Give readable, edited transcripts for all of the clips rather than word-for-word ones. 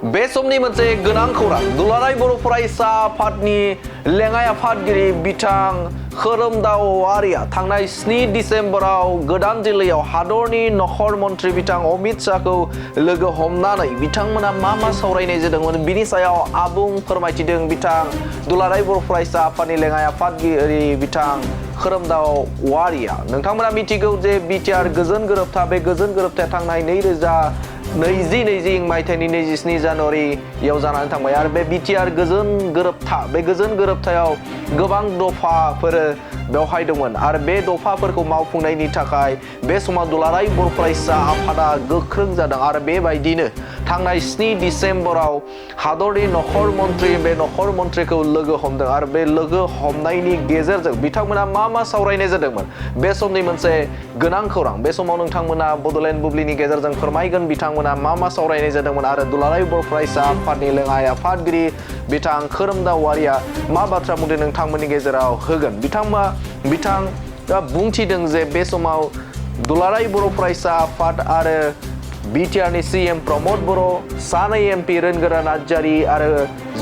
बे समनि मोनसे गोनां खौरां दुलाराय बर' फरायसा आफादनि लेङाइ आफादगिरि बिथां खोरोमदाव औवारिया थांनाय 7 डिसेम्बराव गोदान जिल्लायाव हादरनि नखर मन्त्रि बिथां अमित शाहखौ लोगो हमनानै बिथांमोना मा सावरायनाय जादोंमोन बिनि सायाव आबुं फोरमायथिदों बिथां दुलाराय बर' फरायसा आफादनि लेङाइ आफादगिरि बिथां खोरोमदाव औवारिया। नोंथांमोना मिथिगौ जे बिटिआर गोजोन गोरोबथा बे गोजोन गोरोबथाया थांनाय 2020 मायथाइनि 27 जानुवारियाव जानानै थांबाय आरो बे बिटिआर गोजोन गोरोबथा बे गोजोन गोरोबथायाव गोबां दफाफोर बेवहाय दंमोन आरो बे दफाफोरखौ मावफुंनायनि थाखाय बे समाव दुलाराय बर' फरायसा आफादा गोख्रों जादों आरो बेबायदिनो थांनाय 7 डिसेम्बराव हादरनि नखर मन्त्रि बे नखर मन्त्रिखौ लोगो हमदों आरो बे लोगो हमनायनि गेजेरजों बिथांमोना मा सावरायनाय जादोंमोन बे समनि मोनसे गोनां खौरां बे समाव नोंथांमोना बड'लेण्ड बुब्लिनि गेजेरजों फोरमायगोन बिथांमोना मा सावरायनाय जादोंमोन आरो दुलाराय बर' फरायसा आफादनि लेङाइ आफादगिरि बिथां खोरोमदाव औवारिया मा बाथ्रा बुंदों नोंथांमोननि गेजेराव होगोन। बिथाङा बुंथिदों जे बे समाव दुलाराय बर' फरायसा आफाद आरो बिटिआरनि सीएम प्रमद बर' सानै एमपि रोनगोरा नार्जारी आरो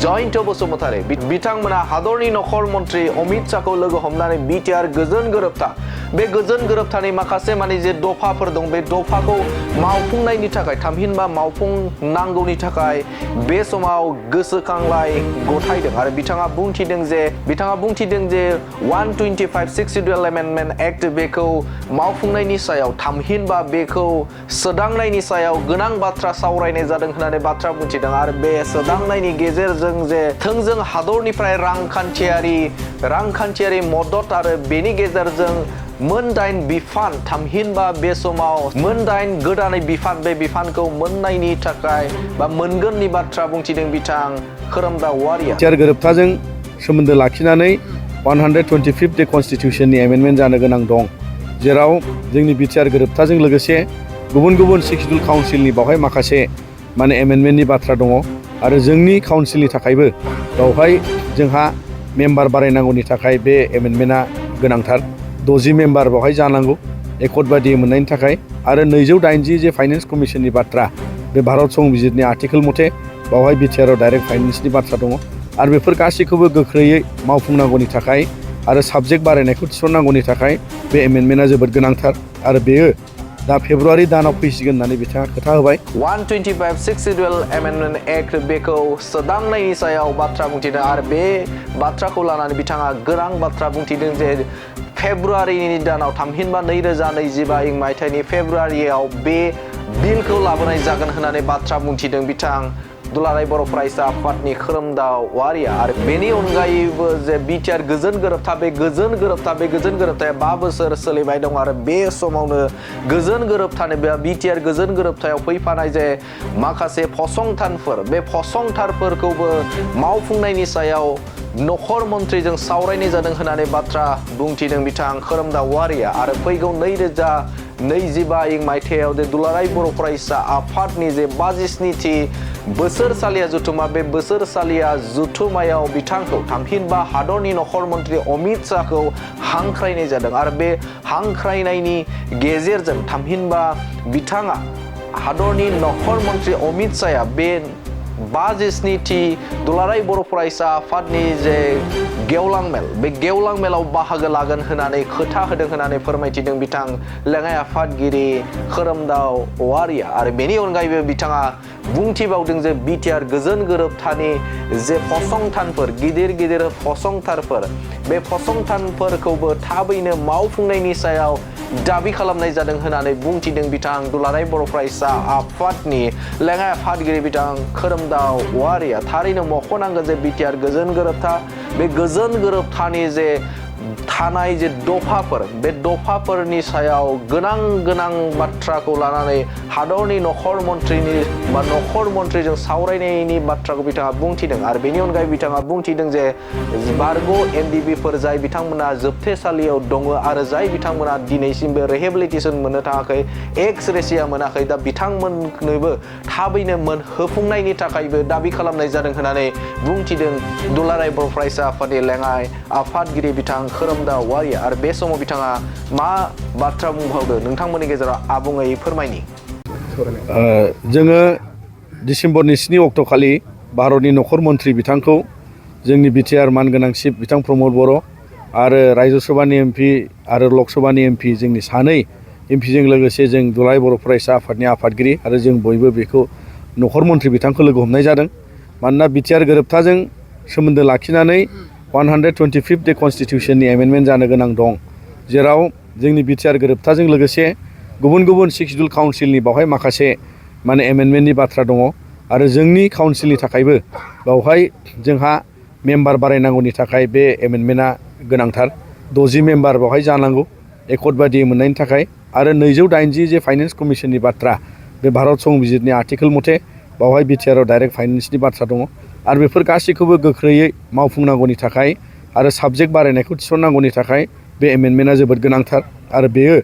जयन्त बसुमतारी बिथांमोना हादरनि नखर मन्त्रि अमित शाहखौ लोगो हमनानै बिटिआर गोजोन गोरोबथा बे गोजोन गोरोबथानि माखासे जे दफाफोर दं बे दफाखौ मावफुंनायनि थाखाय थामहिनबा मावफुंनांगौनि थाखाय बे समाव गोसोखांलाय गथायदों आरो बिथाङा बुंथिदों जे 125 सिक्सुअल एमेन्डमेन्ट एक्ट बेखौ मावफुंनायनि सायाव थामहिनबा बेखौ सोदांनायनि सायाव गोनां बाथ्रा सावरायनाय जादों होननानै बाथ्रा बुंथिदों आरो बे सोदांनायनि गेजेरजों जे थोंजों हादरनिफ्राय रांखान्थियारि मदद आरो बेनि गेजेरजों मोन 8 बिफान थामहिनबा बे समाव मोन 8 गोदानै बिफान बे बिफानखौ मोननायनि थाखाय बा मोनगोननि बाथ्रा बुंथिदों बिथां खोरोमदाव औवारिया। बिटिआर गोरोबथाजों सोमोन्दो लाखिनानै 125 डे कन्स्टिटिउसननि एमेन्डमेन्ट जानो गोनां दं जेराव जोंनि बिटिआर गोरोबथाजों लोगोसे गुबुन सिक्सुअल काउन्सिलनि बावहाय माखासे एमेन्डमेन्टनि बाथ्रा दङ आरो जोंनि काउन्सिलनि थाखायबो बावहाय जोंहा मेम्बार बारायनांगौनि थाखाय बे एमेन्डमेन्टआ गोनांथार 60 मेम्बार बावहाय जानांगौ एकर्ड बायदि मोननायनि थाखाय आरो 280 जे फाइनेन्स कमिसननि बाथ्रा बे भारत संबिजितनि आर्टिकेल मथे बावहाय बिटिआरआव डाइरेक्ट फाइनेन्सनि बाथ्रा दङ आरो बेफोर गासैखौबो गोख्रैयै मावफुंनांगौनि थाखाय आरो साबजेक्ट बारायनायखौ थिसननांगौनि थाखाय बे एमेन्डमेन्टआ जोबोद गोनांथार आरो बेयो दा फेब्रुवारि दानाव फैसिगोन होननानै बिथाङा खोथा होबाय। 125 सिक्सुअल एमेन्डमेन्ट एक्ट बेखौ सोदांनायनि सायाव बाथ्रा बुंथिदों आरो बे बाथ्राखौ लानानै बिथाङा गोनां बाथ्रा बुंथिदों जे फेब्रुवारिनि दानाव थामहिनबा 2025 मायथाइनि फेब्रुवारियाव बे बिलखौ लाबोनाय जागोन होननानै बाथ्रा बुंथिदों बिथां दुलाराय बर' फरायसा आफादनि खोरोमदाव औवारिया आरो बेनि अनगायैबो जे बिटिआर गोजोन गोरोबथा बे गोजोन गोरोबथाया 5 बोसोर सोलिबाय दं आरो बे समावनो गोजोन गोरोबथानि बे बिटिआर गोजोन गोरोबथायाव फैफानाय जे माखासे फसंथानफोर बे फसंथानफोरखौबो मावफुंनायनि सायाव नखर मन्त्रिजों सावरायनाय जादों होननानै बाथ्रा बुंथिदों बिथां खोरोमदाव औवारिया आरो फैगौ 2025 मायथाइयाव जे दुलाराय बर' फरायसा आफादनि जे 57थि बोसोरसालिया जुथुमा बे बोसोरसालिया जुथुमायाव बिथांखौ थामहिनबा हादरनि नखर मन्त्रि अमित शाहखौ हांख्रायनाय जादों आरो बे हांख्रायनायनि गेजेरजों थामहिनबा बिथाङा हादरनि नखर मन्त्रि अमित शाहया बे 57थि दुलाराय बर' फरायसा आफादनि जे गेवलां मेल बे गेवलां मेलाव बाहागो लागोन होननानै खोथा होदों होननानै फोरमायथिदों बिथां लेङाइ आफादगिरि खोरोमदाव औवारिया आरो बेनि अनगायैबो बिथाङा बुंथिबावदों जे बिटिआर गोजोन गोरोबथानि जे फसंथानफोर गिदिर फसंथानफोर बे फसंथानफोरखौबो थाबैनो मावफुंनायनि सायाव दाबि खालामनाय जादों होननानै बुंथिदों बिथां दुलाराय बर' फरायसा आफादनि लेङाइ आफादगिरि बिथां खोरोमदाव औवारिया थारैनो मख'नांगोन जे बिटिआर गोजोन गोरोबथा बे गोजोन गोरोबथानि जे थानाय जे दफाफोर बे दफाफोरनि सायाव गोनां बाथ्राखौ लानानै हादरनि नखर मन्त्रिजों सावरायनायनि बाथ्राखौ बिथाङा बुंथिदों आरो बेनि अनगायै बिथाङा बुंथिदों जे बारग' एनडिबिफोर जाय बिथांमोना जोबथेसालियाव दङ आरो जाय बिथांमोना दिनैसिमबो रिहेबिलिटेसन मोननो थाङाखै एक्स रेसिया मोनाखै दा बिथांमोननोबो थाबैनो मोनहोफुंनायनि थाखायबो दाबि खालामनाय जादों होननानै बुंथिदों दुलाराय बर' फरायसा आफादनि लेङाइ आफादगिरि बिथां खोरोमदाव औवारिया आरो बे समाव बिथाङा मा बाथ्रा बुंबावदों नोंथांमोननि गेजेराव आबुङै फोरमायनि। जोङो डिसेम्बरनि 7 अक्ट'खालि भारतनि नखर मन्त्रि बिथांखौ जोंनि बिटिआर मानगोनां चिफ बिथां प्रमद बर' आरो रायजो सभानि एमपि आरो लक सभानि एमपि जोंनि सानै एमपिजों लोगोसे जों दुलाराय बर' फरायसा आफादनि आफादगिरि आरो जों बयबो बेखौ नखर मन्त्रि बिथांखौ लोगो हमनाय जादों। मानोना बिटिआर गोरोबथाजों सोमोन्दो लाखिनानै 125 डे कन्स्टिटिउसननि एमेन्डमेन्ट जानो गोनां दं, जेराव जोंनि बिटिआर गोरोबथाजों लोगोसे गुबुन गुबुन 6 शिड्युल काउन्सिलनि बावहाय माखासे एमेन्डमेन्टनि बाथ्रा दङ आरो जोंनि काउन्सिलनि थाखायबो बावहाय जोंहा मेम्बार बारायनांगौनि थाखाय बे एमेन्डमेन्टआ गोनांथार। 60 मेम्बार बावहाय जानांगौ एकर्ड बायदि मोननायनि थाखाय आरो 280 जे फाइनेन्स कमिसननि बाथ्रा बे भारत संबिजितनि आर्टिकेल मथे बावहाय बिटिआरआव डाइरेक्ट फाइनेन्सनि बाथ्रा दङ आरो बेफोर गासैखौबो गोख्रैयै मावफुंनांगौनि थाखाय आरो साबजेक्ट बारायनायखौ थिसननांगौनि थाखाय बे एमेन्डमेन्टआ जोबोद गोनांथार आरो बेयो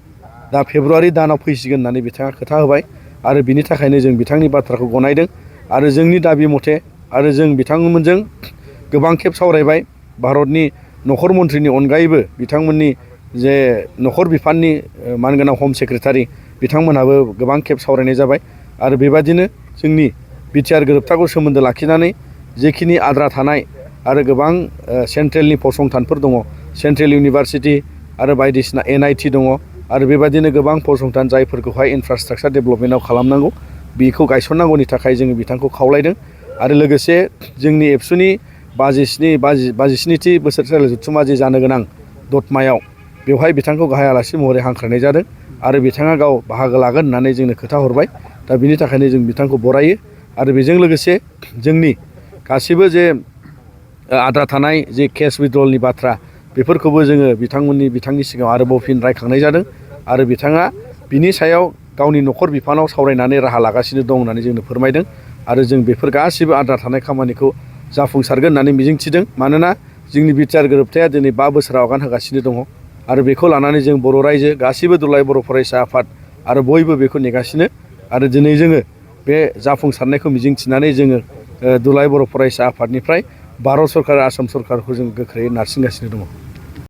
दा फेब्रुवारि दानाव फैसिगोन होननानै बिथाङा खोथा होबाय आरो बिनि थाखायनो जों बिथांनि बाथ्राखौ गनायदों आरो जोंनि दाबि मथे आरो जों बिथांमोनजों गोबां खेब सावरायबाय। भारतनि नखर मन्थ्रिनि अनगायैबो बिथांमोननि जे नखर बिफाननि मानगोनां हम सेक्रेटारि बिथांमोनहाबो गोबां खेब सावरायनाय जाबाय आरो बेबादिनो जोंनि बिटिआर गोरोबथाखौ सोमोन्दो लाखिनानै जेखिनि आद्रा थानाय आरो गोबां सेन्ट्रेलनि फसंथानफोर दङ, सेन्ट्रेल इउनिभारसिटि आरो बायदिसिना NIT दङ आरो बेबादिनो गोबां फसंथान जायफोरखौहाय इनफ्रास्ट्राक्चार डेभेलपमेन्टआव खालामनांगौ बेखौ गायसननांगौनि थाखाय जोङो बिथांखौ खावलायदों आरो लोगोसे जोंनि एबसुनि 57थि बोसोरसालि जथुम्मा जे जानो गोनां दतमायाव बेवहाय बिथांखौ गाहाय आलासि महरै हांख्रायनाय जादों आरो बिथाङा गाव बाहागो लागोन होननानै जोंनो खोथा हरबाय। दा बिनि थाखायनो जों बिथांखौ बरायो आरो बेजों लोगोसे जोंनि गासिबो जे आद्रा थानाय जे केस विड्रलनि बाथ्रा बेफोरखौबो जोङो बिथांनि सिगाङाव आरोबाव फिन रायखांनाय जादों आरो बिथाङा बिनि सायाव गावनि नखर बिफानाव सावरायनानै राहा लागासिनो दं होननानै जोंनो फोरमायदों आरो जों बेफोर गासिबो आद्रा थानाय खामानिखौ जाफुंसारगोन होननानै मिजिंथिदों। मानोना जोंनि बिटिआर गोरोबथाया दिनै 5 बोसोराव आगान होगासिनो दङ आरो बेखौ लानानै जों बर' रायजो गासिबो दुलाराय बर' फरायसा आफाद आरो बयबो बेखौ नेगासिनो आरो दिनै जोङो बे जाफुंसारनायखौ मिजिंथिनानै जोङो दुलाराय बर' फरायसा आफादनिफ्राय भारत सरकार आसाम सरकारखौ जों गोख्रैयै नारसिनगासिनो दङ।